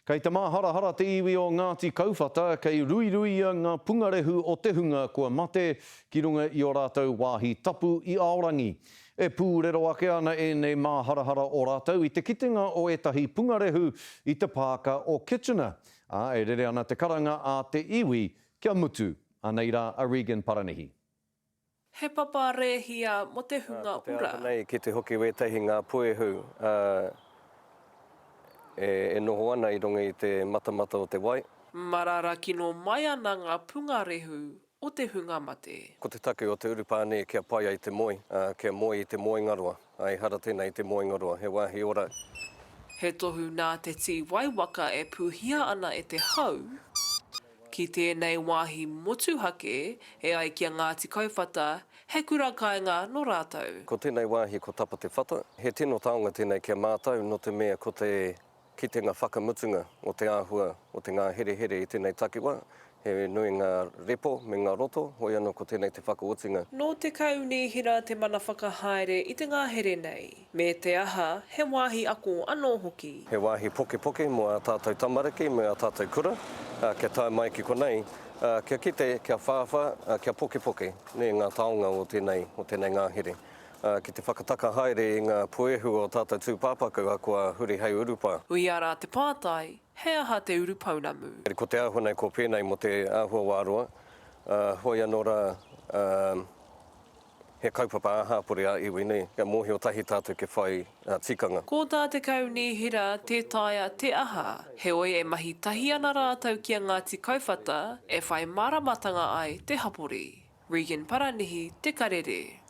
Kei te māharahara te iwi o Ngāti Kauwhata kei ruiruia ngā pungarehu o te hunga kua mate ki runga i ō rātou wāhi tapu i Aorangi. E pūrero ake ana ēnei māharahara o rātou i te kitenga o ētahi pungarehu i te pāka o Kitchener, ā, e rere ana te karanga a te iwi kia mutu. Anei rā a Regan Paranihi. He papa rēhia mō te hunga Ko te ora. āhua nei ki te hoki wētahi ngā puehu e noho ana i runga i te matamata o te wai. Marara kino mai ana ngā pungarehu o te hunga mate. Ko te take o te urupā nei kia pai ai te moe, ā, kia moe i te moengaroa. Ā, ehara tēnei i te moengaroa, he wāhi ora. He tohu nā te tīwaiwaka e pūhia ana e te hau. Ki tēnei wāhi motuhake, e ai ki a Ngāti Kauwhata, he kura kāinga nō rātou. Ko tēnei wāhi ko Tapa Te Whata. He tino taonga tēnei ki a mātou nō te mea ko te kitenga whakamutunga o te āhua o te ngāherehere i tēnei takiwā. He nui ngā repo me ngā roto, hoi anō ko tēnei te whakaotinga. Nō te Kaunihera te mana whakahaere i te ngahere nei. Me te aha, he wāhi ako anō hoki. He wāhi pokepoke mō ā tātou tamariki me ā tātou kura, ā, kia tae mai ki konei, ā, kia kite, kia whāwhā, ā, kia pokepoke, nē, ngā taonga o tēnei, o tēnei ngahere. Ā, ki te whakataka haere i ngā puehu o tātou tūpāpaku, ā, kua huri hei urupā. Uia rā te pātai, he aha te urupounamu? Ko te āhua nei kua pēnei mō te āhua wā roa, ā, hoi anō rā, ā, He kaupapa ā-hāpori ā-iwi nei, kia mōhio tahi tātou ki whai tikanga. Ko tā te Kaunihera, tē taea te aha, heoi e mahi tahi ana rātou ki a Ngāti Kauwhata e whai māramatanga ai te hapori. Regan Paranihi, Te Karere.